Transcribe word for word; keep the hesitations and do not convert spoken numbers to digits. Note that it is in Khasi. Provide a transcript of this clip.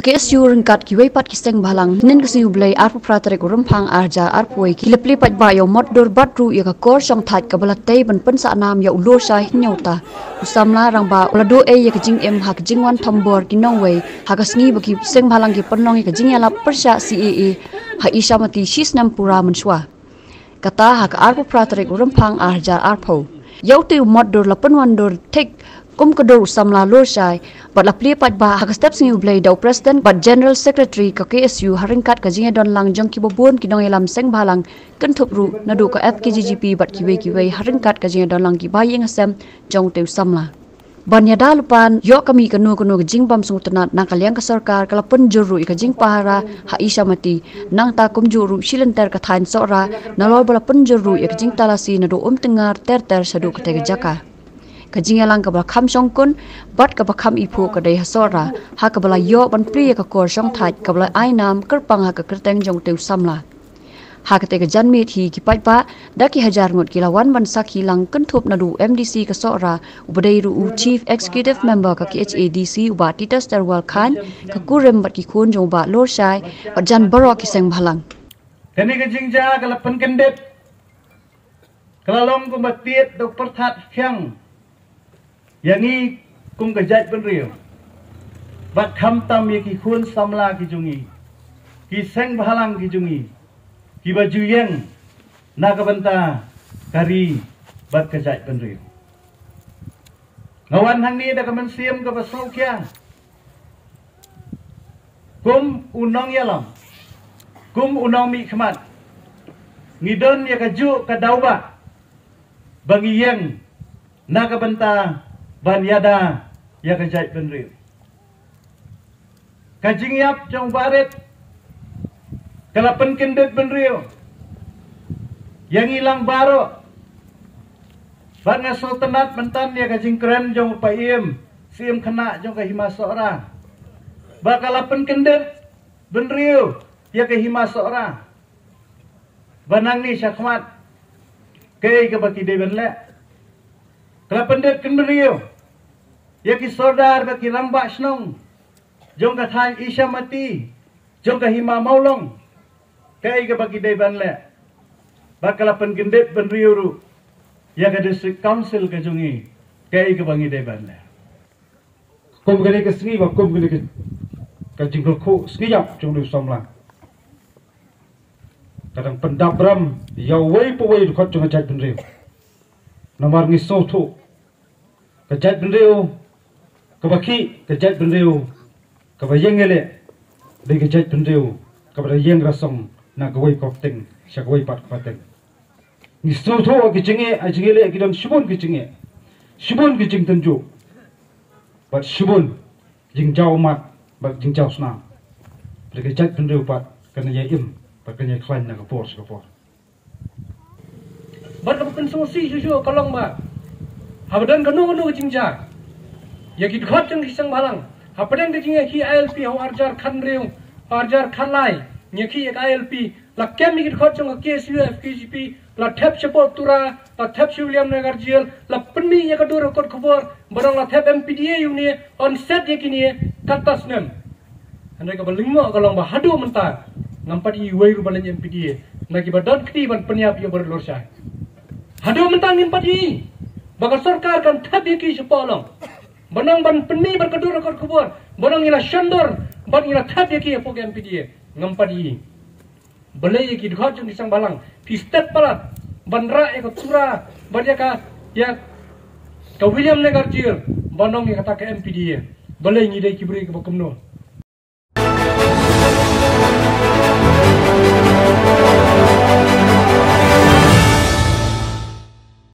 K S U ryngkat kiwei pat ki seng bhalang, hynnin ka sngi U Blei arphew phra tarik u Rymphang ar hajar arphew wei, ki la plie paidbah ïa u mot dur bad ruh ïa ka kor shongthait kaba la tei ban pynsah nam ïa u Lurshai Hynñiewta, u samla rangbah uba la duh ei ïa ka jingim ha ka jingwan thombor ki nongwei, ha ka sngi ba ki seng bhalang ki pynlong ïa ka jingïalap pyrshah C A A ha Ishamati shi snem pura mynshuwa. Kata ha ka arphew phra tarik u Rymphang ar hajar arphew. Ïa utei u mot dur la pynwandur thik kum ka dur u samla Lurshai, bad la plie paidbah ha ka step sngi U Blei da u President bad General Secretary ka K S U ha ryngkat ka jingïadon lang jong kiba bun ki nongïalam seng bhalang, kynthup ruh naduh ka F K J G P bad kiwei kiwei ha ryngkat ka jingïadon lang ki bahaïing hasem jong utei u samla. Ban ïada lypa ban ïoh ka mih kano kano ka jingbym sngewtynnat na ka liang ka sorkar, ka la pynjur ruh ïa ka jingpahara ha Ishamati, nangta kumjuh ruh shi lynter ka thaiñ Sohra, nalor ba la pynjur ruh ïa ka jingtalasi naduh Umtyngngar ter ter shaduh katei ka jaka. Ka jingïalang kaba kham shongkun bad kaba kham iphuh ka dei ha Sohra, ha kaba la ïoh ban plie ïa ka kor shongthait kaba la ai nam kyrpang ha ka kyrteng jong utei u samla. Ha katei ka janmiet hi ki paidbah da ki hajar ngut ki la wan ban sakhi lang, kynthup naduh u M D C ka Sohra, uba dei ruh u Chief Executive Member ka K H A D C u Bah Titus Terwal Chyne, ka kurim bad ki khun jong u Bah Lurshai, bad jan baroh ki seng bhalang. Kane ka jingjia ka la pynkyndit, ka la long kumba tied da u pyrthat khiang ïa ngi kum ka jaitbynriew, bad khamtam ïa ki khun samla ki jong ngi, ki seng bhalang ki jong ngi, kiba ju ïeng na ka bynta ka ri bad ka jaitbynriew. Nga wan hangne da ka mynsiem kaba sngewkhia. Kum u nongïalam, kum u nongmihkhmat, ngi don ïa kajuh ka daw ba, ba ngi ïeng na ka bynta ban ïada ïa ka jaitbynriew. Ka jingïap jong u Bah Rit ka la pynkyndit bynriew ïa ngi lang baroh. Bad nga sngewtynnat mynta ïa ka jingkren jong u Paiem, Syiem Khynnah jong ka Hima Sohra, ba ka la pynkyndit bynriew ïa ka Hima Sohra. Ba nangne shakhmat, kaei kaba ki dei ban leh? Ka la pynkyndit bynriew ïa ki sordar bad ki rangbah shnong jong ka thaiñ Ishamati, jong ka Hima Mawlong, kaei kaba ki dei ban leh? Bad ka la pynkyndit bynriew ruh ïa ka District Council ka jong ngi, kaei kaba ngi dei ban leh? Kum kane ka sngi, ba kum kane ka, ka jingkyrkhu sngi ïap jong u samla, ka dang pyndap ram ïa uwei pa uwei u dkhot jong ka jaitbynriew. Namar ngi sngewthuh, ka jaitbynriew kaba khih, ka jaitbynriew kaba ïeng ïaleh, dei ka jaitbynriew kaba da ïeng rasong na kawei ka pateng sha kawei pat ka pateng. Ngi sngewthuh ki jingeh, ki jingeh leh, ki don shibun ki jingeh, shibun ki jingtynjuh, bad shibun jingjaw mat bad jingjaw snam. Bad ka jaitbynriew pat kan ïa im bad kan ïa khlaiñ na ka por sha ka por. Bad kaba pynsngewsih shuh shuh ka long ba haba don kano kano ka jingjia ïa ki dkhot jong ki seng bhalang, hapdeng ka jingïakhih I L P ha u arhajar khathynriew, ha u arhajar khatlai, ngi ïakhih ïa ka I L P, la kem ïa ki dkhot jong ka K S U F K J P, la thep shapoh Tura, la thep sha Williamnagar Jail, la pynmih ïa ka dur ka kot khubor ba dang la thep M P D A ïa une, yn set ïa kine, kata snem. Hynrei kaba lyngkot ka long ba haduh mynta ngam pat ïohi uwei ruh ba leit M P D A na kiba don kti ban pynïap ïa u Bah Lurshai. Haduh mynta ngim pat ïohi ba ka sorkar kan thep ïa ki shapoh long, ba nang ban pynmih bad ka dur ka kot khubor, ba nang ngi la shon dur bad ngi la thep ïa ki hapoh ka M P D A. Ngam pat ïohi. Balei ïa ki dkhot jong ki seng bhalang phi stet palat ban rah ïa ka Tura bad ïa ka, ïa ka Williamnagar Jail, ba nang ïa kata ka M P D A? Balei ngi dei ki briew kiba kumno?